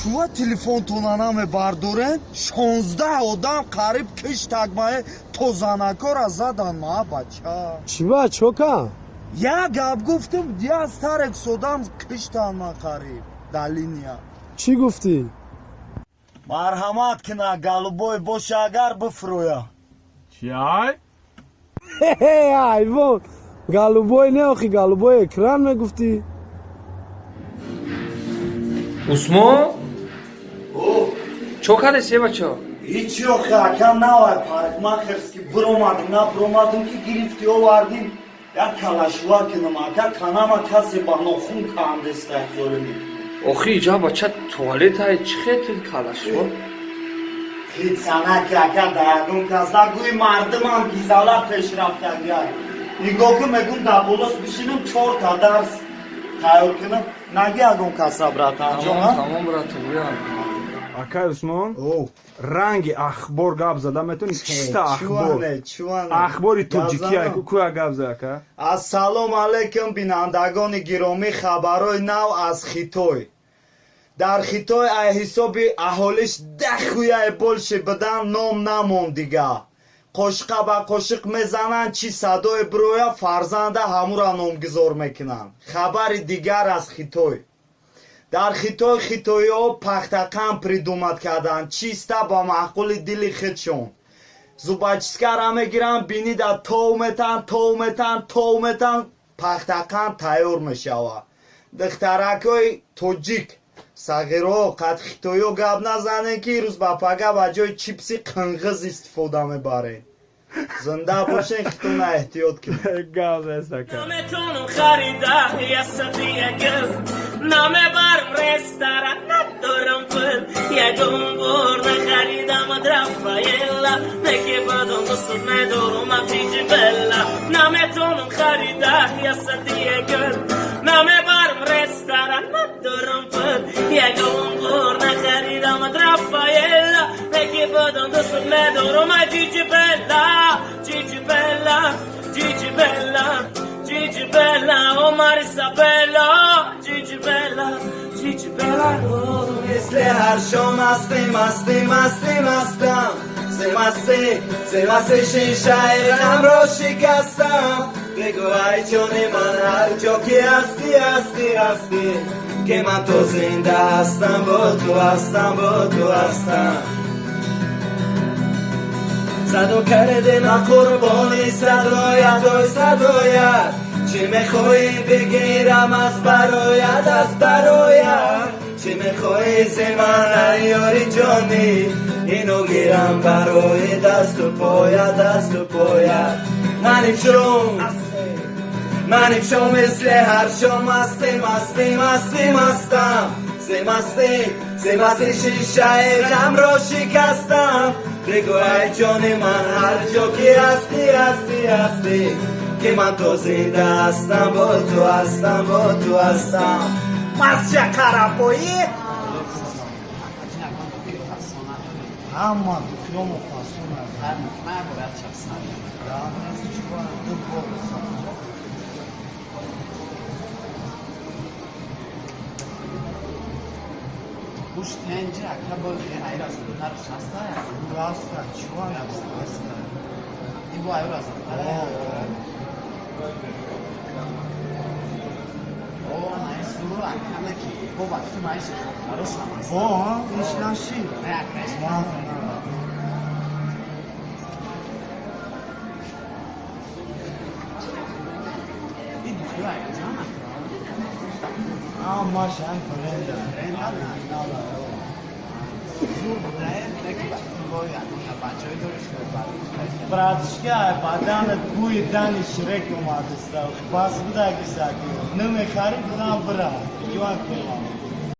Чува телефонтона намебардорен? 16 одам қариб киштагмае то занакора задан ма, бача. Чӣ ба, чока? Як гап гуфтам, я старек содам киштан ма қариб. Дар линия. Чӣ гуфтӣ? Марҳамат кина, голубой боша агар бифурӯя. Чиай? Ҳайвон, голубой не, охи голубой экран мегуфтӣ. Усмон, чо кардеси, бачо? Ҳичи, охи ака, навай парикмахерский биромадим, на биромадим ки гирифти овардим, як калашва кинам, ака, канама касе ба нохун кандеста хёлими. Охи иҷа, бача, туалетай, чӣ хетил калашва? Хитсанаки, ака, да ягон кас нагӯи, мардумам гизала пешрафтагиай. Нигоҳ кун, мегум дар болош бишинам, чорта дарс тайёр кунам. Наги ягон каса, братанҷон. Тамом, брат, гӯям. Акай Усмон, ранги ахбор гап зада метавонӣ, чиста ахбор. Чуване. Ахбори тоҷикӣ куя гап зад, ака. Ассалому алайкум, бинандагони гиромӣ, хабарҳои нав аз Хитой. Дар Хитой ай ҳисоби аҳолиш дахуяи больше бидан ном намонд дига. Қошиқа ба қошиқ мезананд, чӣ садое бироя, фарзанда ҳамура номгузор мекунанд. Хабари дигар аз Хитой. Дар Хитой хитоиҳо пахтақанд придумать карданд, чиста ба маъқули дили худшон. Зубочистка ра мегиранд, бинида тов метан, тов метан, тов метан, пахтақанд тайёр мешавад. Духтаракҳои тоҷик, сағиро, қад хитоиҳо гап назанед, ки рӯз ба пага ба ҷои чипси қинғиз истифода мебаред. Зинда бошен, хитона эҳтиёт кунед. Гап нест, ака. Наметонам харида ясадия гул, намебарам ресторан, надорам пул. Ягон бор нахаридам от Рафаэлла, неки бадон дӯстат медорам, Ҷиҷи Белла. Наметонам харида ясадия гул, намебарам ресторан, надорам пул. Ягон бор нахаридам от Рафаэлла, неки бадон дӯстат медорам, Ҷиҷи Белла. Ҷиҷи Белла, Ҷиҷи Белла, Gigi Bella, oh Marisa Bella, Gigi Bella, Gigi Bella, oh. Мисли ҳар шом масти, масти, масти, мастам. Зи масти, зи масти шишаи ғамро шикастам. Бигӯ, ай ҷони ман, ҳар ҷо ки ҳастӣ, ҳастӣ, ҳастӣ, ки ман то зинда ҳастам, бо ту ҳастам, бо ту ҳастам. Садо карде, ман қурбони садоят, ой садоят. Чӣ мехоҳӣ бигирам аз бароят, аз бароят? Чӣ мехоҳӣ зи ман, ай ёри ҷонӣ? Ино гирам барои дасту поят, дасту поят. Ман имшом, ман имшом мисли ҳар шом масти, масти, масти, мастам. Зи масти, зи масти шишаи ғамро шикастам. Бигӯ, ай ҷони ман, ҳар ҷо ки ҳастӣ, ҳастӣ, ҳастӣ, ки ман то зинда ҳастам, бо ту ҳастам, бо ту ҳастам. Марча қарабоӣ ҳама духёмо фасона. Бояд шахсан. Ду бор. Гӯшт инҷа, ака, бо айра зудтар шаста. Раста чувана раста. Ин бо айра зудтар. О, най зур, ака, наки. Бо вақти майши харошам аст. Бо иш наши. Не, ака, иш. На. Ин духтур ака ҷан, ака. Ҳамаш ай бренда. Бренда? Зур будае, неки вақти бо ягона бачаҳои дори Братишка, баданат бӯи дани Шрек омадеста. Бас будаги саки. Намехарӣ, будам бира. Ҷуан кунам.